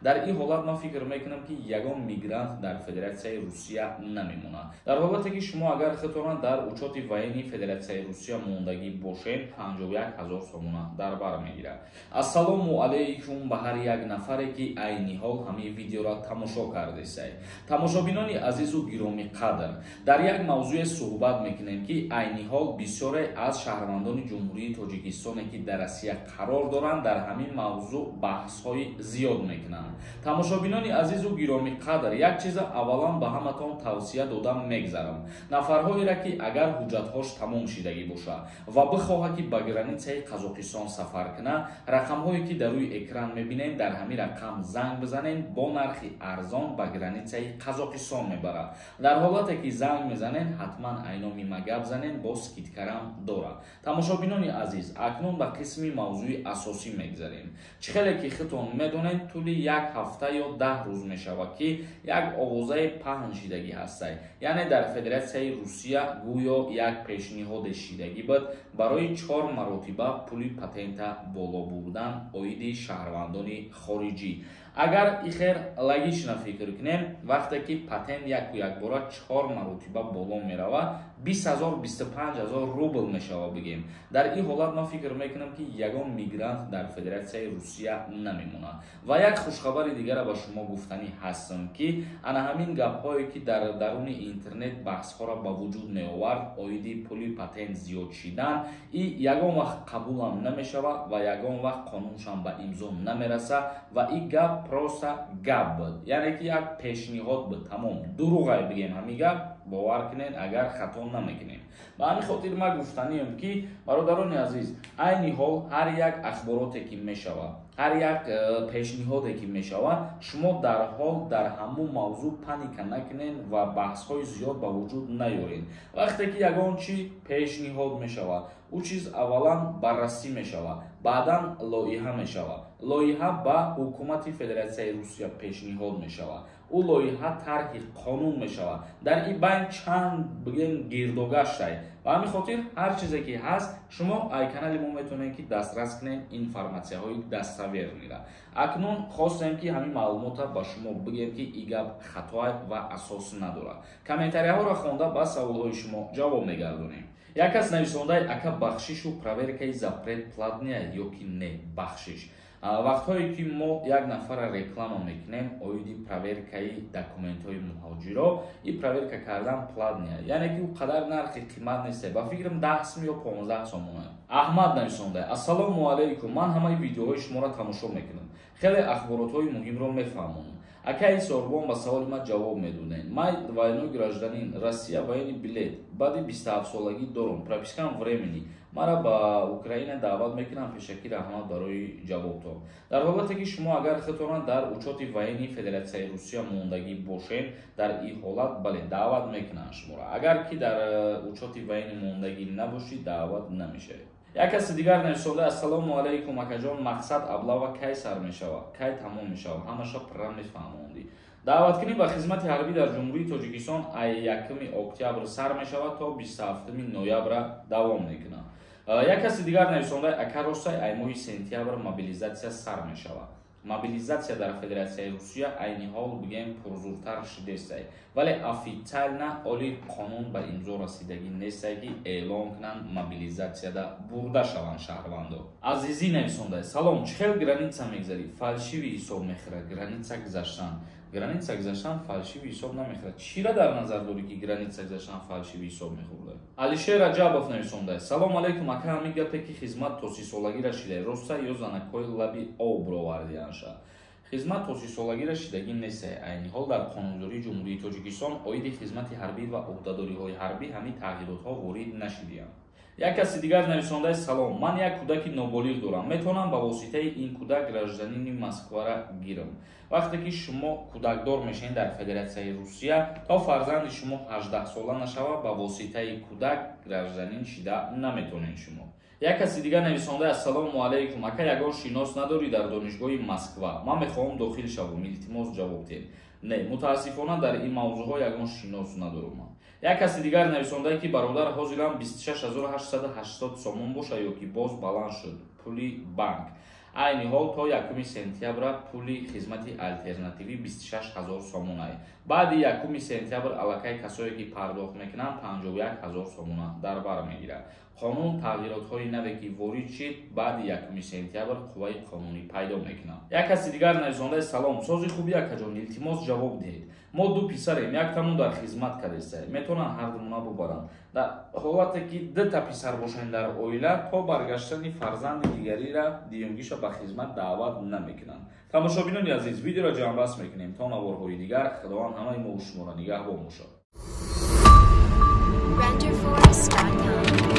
Дар ин ҳолат ман фикр мекунам, ки ягон мигрант дар Федератсияи Русия намемонад. Дар ҳолате ки шумо агар худтона дар учёти военный Федератсияи Русия мондагӣ бошед, 51 ҳазор сомона дар бар мегирад. Ассалому алайкум ба ҳар як нафаре, ки айни ҳол ҳамин видеоро тамошо кардесай. Тамошобинони азизу гиромӣ қадр, дар як мавзӯе суҳбат мекунем, ки айни ҳол бисёре аз шаҳрвандони Ҷумҳурии Тоҷикистоне, ки дар Россия қарор доранд, дар ҳамин мавзӯъ баҳсҳои зиёд мекунанд. Тамошобинони азизу гиромӣ қадр, як чиза аввалан ба ҳаматон тавсия дода мегзарам. Нафарҳоеро, ки агар ҳуҷҷатҳош тамом шидагӣ бошад ва бихоҳад, ки ба границаи Қазоқистон сафар кунад, рақамҳое, ки дар рӯи экран мебинед, дар ҳамин рақам занг бизанед, бо нархи арзон ба границаи Қазоқистон мебарад. Дар ҳолате ки занг мезанед, ҳатман ай номи ма гап занед, бо скидка рам дорад. Тамошобинони азиз, акнун ба қисми мавзӯи асосӣ мегзарем. Чӣ хеле ки худтон медонед, тӯли як ҳафта ё 10 рӯз мешавад, ки як овозаи паҳн шидагӣ ҳастай, яъне дар Федератсияи Русия гӯё як пешниҳоде шидагӣ буд барои чор маротиба пули патента боло бурдан оиди шаҳрвандони хориҷӣ. Агар ихер логично фикр кунем, вақте ки патент яку якбора чор маротиба боло меравад, 20 000, 25 000 рубл мешавад, бигем, дар ин ҳолат ман фикр мекунам, ки ягон мигрант дар Федератсияи Русия намемонад. Ва як хушхабари дигара ба шумо гуфтанӣ ҳастам, ки ана ҳамин гапҳое, ки дар даруни интернет баҳсҳоро ба вуҷуд меовард оиди пули патент зиёд шидан, и ягон вақт қабулам намешавад ва ягон вақт қонуншам ба имзо намерасад. Ва и гап просто гап буд, яъне ки як пешниҳод буд, тамом, дурӯғай, бигем, ҳамин гап, бовар кунед, агар хато намекунем. Ба ҳамин хотир ман гуфтанием, ки, бародарони азиз, айни ҳол ҳар як ахбороте, ки мешавад, ҳар як пешниҳоде, ки мешавад, шумо дарҳол дар ҳамун мавзӯъ паника накунед ва баҳсҳои зиёд ба вуҷуд наёред. Вақте ки ягон чӣ пешниҳод мешавад, ӯ чиз аввалан баррасӣ мешавад, баъдан лоиҳа мешавад, лоиҳа ба ҳукумати Федератсияи Русия пешниҳод мешавад, ӯ лоиҳа тарҳи қонун мешавад. Дар ин байн чанд, бигем, гирдогаштай. Ба ҳамин хотир ҳар чизе, ки ҳаст, шумо ай канали мо метавонед, ки дастрас кунед информатсияҳои достоверный ра. Акнун хостем, ки ҳамин маълумота ба шумо бигем, ки и гап хатоа ва асос надорад. Комментарияҳоро хонда, ба саволҳои шумо ҷавоб мегардонем. Як кас нависондаи: «Ака, бахшишу, проверка и запрет платный ё ки не?» Бахшиш, вақтҳое, ки мо як нафара реклама мекунем оиди проверка и документҳои муҳоҷиро, и проверка кардан платный, яъне ки ӯ қадар нархи қимат нест, ба фикрам, 10 сум ё 15 сомона. Аҳмад нависонда: «Ассалому алайкум, ман ҳамаи видеоҳои шуморо тамошо мекунам, хеле ахборотҳои муҳимро мефаҳмонам. Акаи Сорбон, ба саволи ман ҷавоб медодем. Ман двойной гражданин Россия, военный билет баъди 27-солагӣ дорам, прописка м временный. Мара ба Украина даъват мекунам? Пешакӣ раҳмат барои ҷавобтон». Дар ҳолате, ки шумо агар худтона дар учёти военный Федератсияи Русия мондагӣ бошед, дар ин ҳолат, бале, даъват мекунанд шуморо. Агар ки дар учёти военный мондагӣ набошӣ, даъват намешавед. Як каси дигар нависонда: «Ассалому алайкум, акаҷон, мақсад, облава кай сар мешавад, кай тамом мешавад? Ҳамаша пурра мефаҳмондӣ». Даъваткунӣ ба хизмати ҳарбӣ дар Ҷумҳурии Тоҷикистон ай 1 октябр сар мешавад, то 27 ноябра давом мекунад. Як каси дигар нависонда: «Ака, ростай, ай моҳи сентябр мобилизатсия сар мешавад?» Мобилизатсия дар Федератсияи Русия айни ҳол, бигем, пурзуртар шудестай, вале официально оли қонун ба имзо расидагӣ нестай, ки эълон кунанд, мобилизатсияда бурда шаванд шаҳрвандо. Азизӣ нависонда: «Салом, чӣ хел граница мегзарӣ? Фальшивый ҳисоб мехӯрад граница гузаштан?» Граница гузаштан фальшивый ҳисоб намехӯрад. Чира дар назар дорӣ, ки граница гузаштан фальшивый ҳисоб мехӯрда? Алишер Раҷабов нависонда: «Салом алайкум, ака, ҳамин гапе, ки хизмат то 30-солагӣ расидай, роста ё занакҳои лаби об ровардианша?» Хизмат то 30-солагӣ расидагӣ нестай. Айни ҳол дар қонунгузории Ҷумҳурии Тоҷикистон оиди хизмати ҳарбӣ ва ӯҳдадориҳои ҳарбӣ ҳамин тағйиротҳо ворид нашидианд. Як каси дигар нависондаи: «Салом, ман як кӯдаки ноболиғ дорам, метавонам ба воситаи ин кӯдак гражданин и Москвара гирам?» Вақте ки шумо кӯдакдор мешавед дар Федератсияи Русия, то фарзанди шумо 18-сола нашавад, ба воситаи кӯдак гражданин шида наметавонед шумо. Як каси дигар нависондаи: «Ассалому алайкум, ака, ягон шинос надорӣ дар донишгоҳи Москва? Ман мехоҳам дохил шавам, илтимос, ҷавоб диҳед». Не, мутаассифона, дар ин мавзӯъҳо ягон шинос надорам ман. Як каси дигар нависондае, ки бародар, ҳозирам 26 880 сомон боша ё ки боз баланд шуд пули банк? Айни ҳол то 1 сентябра пули хизмати алтернативӣ 26 ҳазор сомонае. Баъди 1 сентябр аллакай касое ки пардохт мекунанд, 51 ҳазор сомона дар бар мегирад. Қонун тағйиротҳои наве ки ворид шид, баъди 1 сентябр қувваи қонунӣ пайдо мекунад. Як каси дигар нависондаи: «Салом, сози хуби, акаҷон, илтимос, ҷавоб диҳед. Мо ду писарем, яктамон дар хизмат кардеста, метавонанд ҳардумона бубаранд?» Дар ҳолате ки дута писар бошанд дар оила, то баргаштани фарзанди дигарира дуюмгиша ба хизмат даъват намекунанд. Тамошобинони азиз, видеоро ҷамъбаст мекунем. То наворҳои дигар Худованд ҳамаи мо шуморо нигаҳбон бошад. Renderforest.com.